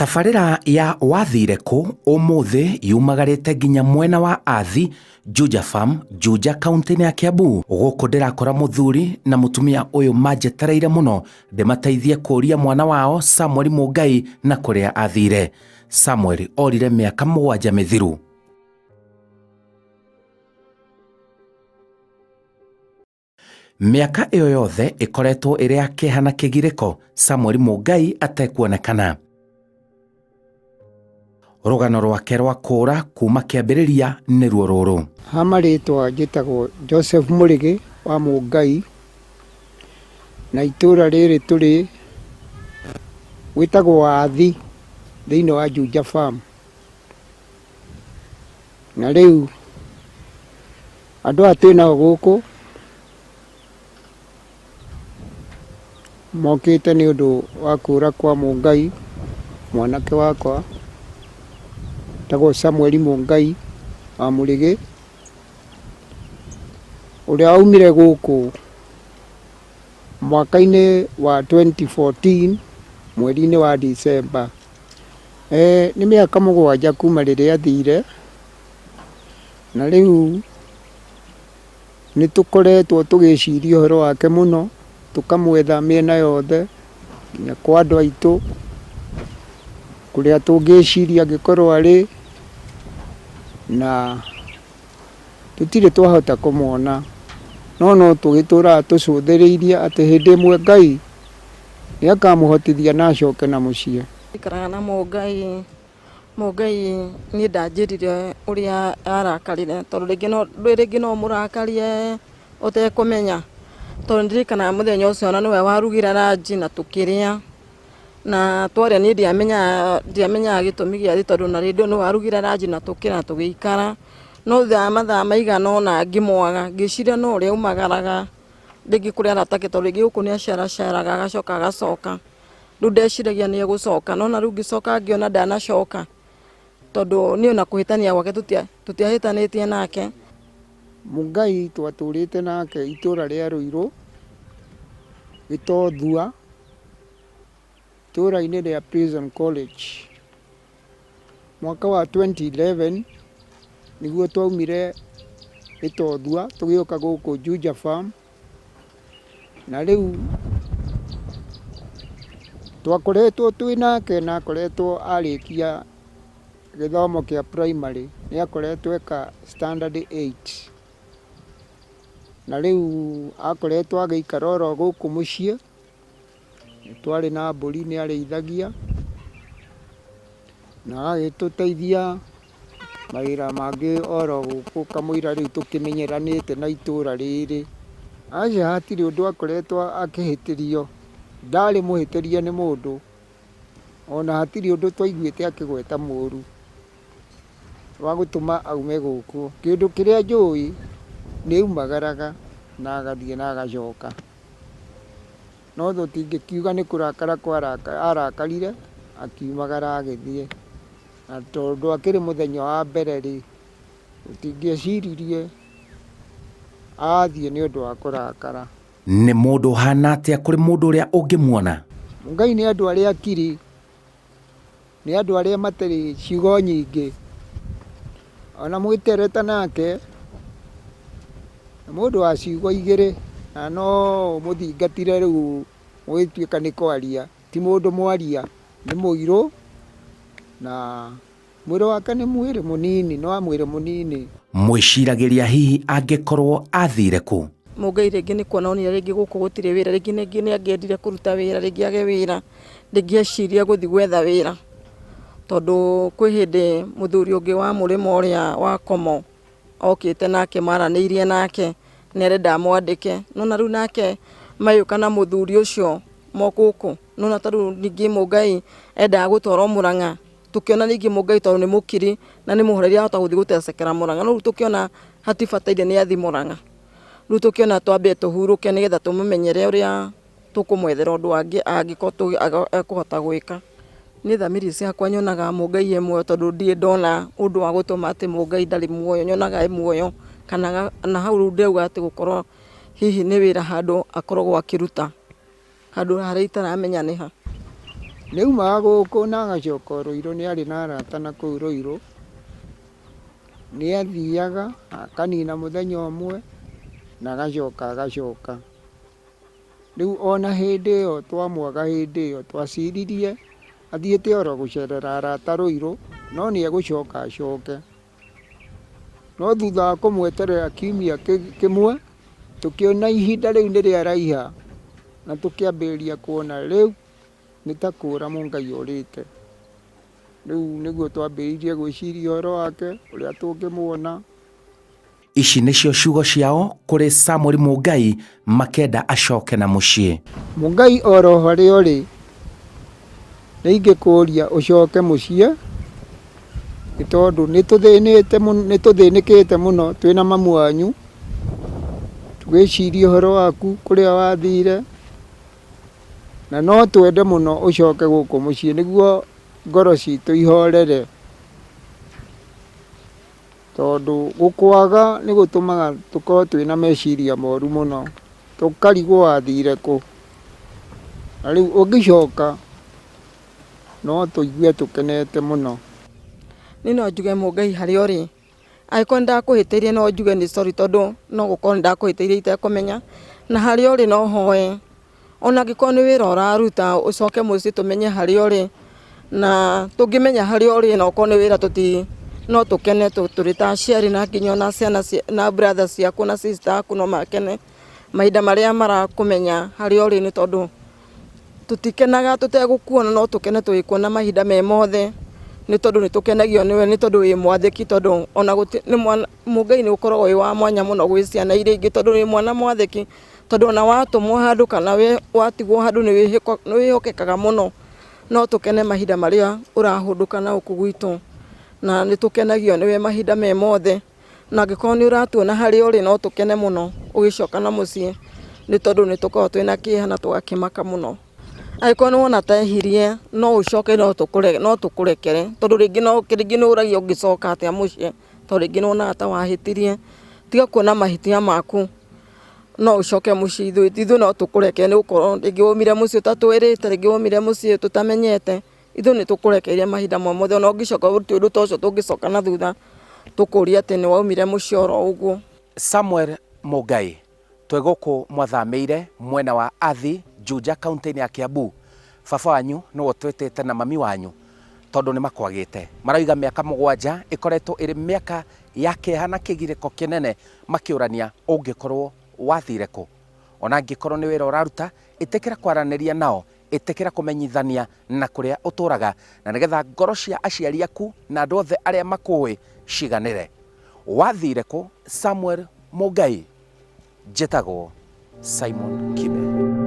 Tabarĩra ya Wathire Kũ ũmũthĩ yumagarĩte nginya mwena wa Athi, Juja Farm, Juja kaunti-inĩ ya Kiambu. Gũkũ ndĩrakora mũthuri na mũtumia ũyũ manjetereire mũno ndĩmateithie kũria mwana wao Samuel Mũngai na kũrĩa athire. Samuel orire mĩaka 7 mĩthiru. Mĩaka ĩyo yothe ĩkoretwo ĩrĩ ya kĩeha na kĩgirĩko Samuel Mũngai atekuonekana. Rũgano rwake rwa kũũra kuma kĩambĩrĩria nĩruo rũrũ. Ha marĩtwa njĩtagwo Joseph Mũrĩgĩ wa Mũngai, na itũra rĩrĩ tũrĩ gwĩtagwo Athi thĩinĩ wa Juja Farm. Na rĩu andũ aya twĩ nao gũkũ mokĩte nĩ ũndũ wa kũra kwa Mũngai, mwanake wakwa etagwo Samuel Mũngai wa Mũrĩgĩ, ũrĩa waumire gũkũ mwaka-inĩ wa 2014 mweri-inĩ wa December. Nĩ mĩaka 7 kuma rĩrĩa athire, na rĩu nĩ tũkoretwo tũgĩciria ũhoro wake mũno, tũkamwetha mĩena yothe, nginya kwa andũ aitũ, kũrĩa tũngĩciria angĩkorwo arĩ, na tũtirĩ twahota kũmwona. No no tũgĩtũraga tũcũthĩrĩirie atĩ hĩndĩ ĩmwe Ngai nĩ akamũhotithia na acoke na mũciĩ. Njikaraga na Mũngai, Mũngai niĩ ndanjĩrire ũrĩa arakarire tondũ rĩngĩ no rĩngĩ no ũmũrakarie ũtekũmenya. Tondũ ndirikanaga mũthenya ũcio ona nĩwe warugire ranji na tũkĩrĩa. Na twarĩa niĩ ndiamenyaga ndiamenyaga gĩtũmi gĩa tondũ ona rĩngĩ nĩwe warugire ranji na tũkĩrĩa na tũgĩikara. No thutha wa mathaa maigana ũna ngĩmwaga, ngĩciria no ũrĩa aumagaraga rĩngĩ kũrĩ arata ake tondũ rĩngĩ gũkũ nĩ aceraceraga agacoka agacoka. Rĩu ndeciragia nĩ egũcoka no na rĩu ngĩcoka ngĩona ndanacoka tondũ niĩ ona kũhĩtania gwake tũtiahĩtanĩtie nake. Mũngai twatũrĩte nake itũra rĩa Rũirũ, Gĩtothua, itũra-inĩ rĩa Prison College. Mwaka wa 2011 nĩguo twaumire Gĩtothua tũgĩũka gũkũ Juja Farm. Na rĩu twakoretwo twĩ nake na akoretwo arĩkia gĩthomo kĩa primary, nĩ akoretwo eka standard 8. Na rĩu akoretwo agĩikara oro gũkũ mũciĩ, nĩ twarĩ na mbũri nĩ arĩithagia, na agagĩtũteithia mawĩra mangĩ oro gũkũ kamũira rĩu tũkĩmenyeranĩte na itũra rĩrĩ. Aca hatirĩ ũndũ akoretwo akĩhĩtĩrio, ndarĩ mũhĩtĩrie nĩ mũndũ, ona hatirĩ ũndũ twaiguĩte akĩgweta mũru wa gũtũma aume gũkũ. Kĩndũ kĩrĩa njũĩ nĩ aumagaraga na agathiĩ na agacoka, no tũtingĩkiuga nĩ kũrakara arakarire akiumagara agĩthiĩ. Na tondũ akĩrĩ mũthenya wa mbere rĩ, tũtingĩeciririe athiĩ nĩ ũndũ wa kũrakara. Nĩ mũndũ ũhana atĩa kũrĩ mũndũ ũrĩa ũngĩmuona? Ngai nĩ andũ arĩa akiri, nĩ andũ arĩa matarĩ ciugo nyingĩ. Ona mwĩtereta nake, nĩ mũndũ wa ciugo igĩrĩ, na no ũmũthingatire rĩu mũgĩtuĩka nĩ kwaria. Ti mũndũ mwaria, nĩ mũirũ na mwĩrĩ wake nĩ mwĩrĩ mũnini, nĩ wa mwĩrĩ mũnini. Mwĩciragĩria hihi angĩkorwo athire kũ? Mũngai rĩngĩ nĩ kuona onire rĩngĩ gũkũ gũtirĩ wĩra, rĩngĩ ningĩ nĩ angĩendire kũruta wĩra rĩngĩ age wĩra, rĩngĩ ecirie gũthiĩ gwetha wĩra. Tondũ kwĩ hĩndĩ mũthuri ũngĩ wa mũrĩmo ũrĩa wa Komo okĩte nake maranĩirie nake nĩ arenda amwandĩke. Nĩ wona rĩu nake magĩũka na mũthuri ũcio gũkũ, nĩ wona ta rĩu ningĩ Mũngai endaga gũtwarwo Mũrang'a, tũkĩona ningĩ Mũngai tondũ nĩ mũkiri na nĩ mũhoreri ahota gũthiĩ gũtecekera Mũrang'a. No rĩu tũkĩona hatibataire nĩ athiĩ Mũrang'a. Rĩu tũkĩona twambe tũhurũke nĩgetha tũmũmenyere ũrĩa tũkũmwethera ũndũ angĩkorwo ekũhota gwĩka. Niĩ thamiri ciakwa nyonaga Mũngai e muoyo tondũ ndirĩ ndona ũndũ wa gũtũma atĩ Mũngai ndarĩ muoyo, nyonaga e muoyo kana na hau rĩu ndĩrauga atĩ gũkorwo hihi nĩ wĩra handũ akoragwo akĩruta, handũ harĩa itaramenya nĩ ha. Nĩ aumaga gũkũ na agacoka o Rũirũ, nĩ arĩ na arata na kũu Rũirũ. Nĩ athiaga akanina mũthenya ũmwe na agacoka agacoka. Rĩu ona hĩndĩ ĩyo twamwaga hĩndĩ ĩyo twaciririe athiĩte oro gũcerera arata Rũirũ no nĩ egũcoka acoke. No thutha wa kũmweterera kiumia kĩmwe, tũkĩona ihinda rĩu nĩ rĩaraiha na tũkĩambĩrĩria kuona rĩu nĩ ta kũũra Mũngai orĩte. Rĩu nĩguo twambĩrĩirie gwĩciria ũhoro wake, ũrĩa tũngĩmuona. Ici nĩcio ciugo ciao kũrĩ Samuel Mũngai makĩenda acoke na mũciĩ. Mũngai oro harĩa ũrĩ, nĩ ingĩkũria ũcoke mũciĩ, nĩ tondũ nĩ tũthĩnĩte nĩ tũthĩnĩkĩte mũno twĩna mamu wanyu, tũgĩciria ũhoro waku kũrĩa wathire, na no twende mũno ũcoke gũkũ mũciĩ nĩguo ngoro citũ ihorere. Tondũ gũkwaga nĩ gũtũmaga tũkorwo twĩna meciria moru mũno, tũkarigwo wathire kũ. Na rĩu ũngĩcoka no tũigue tũkenete mũno. Niĩ no njuge Mũngai harĩa ũrĩ, angĩkorwo nĩ ndakũhĩtĩirie no njuge nĩ sorry tondũ no gũkorwo nĩ ndakũhĩtĩirie itekũmenya, na harĩa ũrĩ no hoe. Ona angĩkorwo nĩ wĩra ũraruta ũcoke mũciĩ tũmenye harĩa ũrĩ, na tũngĩmenya harĩa ũrĩ na okorwo nĩ wĩra tũti no tũkene tũrĩ ta aciari na nginya ona ciana na brother ciaku na sister aku no makene mahinda marĩa marakũmenya harĩa ũrĩ nĩ tondũ tũtikenaga tũtegũkuona no tũkene tũgĩkuona mahinda me mothe, nĩ tondũ nĩ tũkenagio nĩwe nĩ tondũ wĩ mwathĩki tondũ ona gũtirĩ nĩ mwana Mũngai nĩ ũkoragwo wĩ wa mwanya mũno gwĩ ciana iria ingĩ tondũ wĩ mwana mwathĩki. Tondũ ona watũmwo handũ kana watigwo handũ nĩ wĩhokekaga mũno, no tũkene mahinda marĩa ũrahũndũka na gũkũ gwitũ, na nĩ tũkenagio nĩwe mahinda me mothe, na angĩkorwo nĩ ũratuona harĩa ũrĩ no tũkene mũno ũgĩcoka na mũciĩ, nĩ tondũ nĩ tũkoragwo twĩna kĩeha na tũgakĩmaka mũno. Angĩkorwo nĩ wona ta ehirie no ũcoke no tũkũrekere, tondũ rĩngĩ nĩ ũragia ũngĩcoka atĩa mũciĩ, tondũ rĩngĩ nĩ wonaga ta wahĩtirie, tiga kuona mahĩtia maku. No ũcoke mũciĩ ithuĩ ithuĩ no tũkũrekere nĩ gũkorwo rĩngĩ waumire mũciĩ ũtatwĩrĩte, rĩngĩ waumire mũciĩ tũtamenyete, ithuĩ nĩ tũkũrekeire mahinda mothe ona ũngĩcoka gũtirĩ ũndũ ta ũcio tũngĩcoka na thutha tũkũrie atĩ nĩ waumire mũciĩ oro ũguo. Samuel Mũngai, twĩ gũkũ mwathamĩire mwena wa Athi, Juja kaunti-inĩ ya Kiambu. Baba wanyu nĩwe ũtwĩtĩte na mami wanyu tondũ nĩ makwagĩte. Maroiga mĩaka mũgwanja ĩkoretwo ĩrĩ mĩaka ya kĩeha na kĩgirĩko kĩnene makĩũrania ũngĩkorwo wathire kũ. Ona angĩkorwo nĩ wĩra ũraruta, ĩtĩkĩra kwaranĩria nao, ĩtĩkĩra kũmenyithania na kũrĩa ũtũraga, na nĩgetha ngoro cia aciari aku na andũ othe arĩa makũĩ ciganĩre. Wathire kũ Samuel Mũngai? Njĩtagwo Simon Kibe.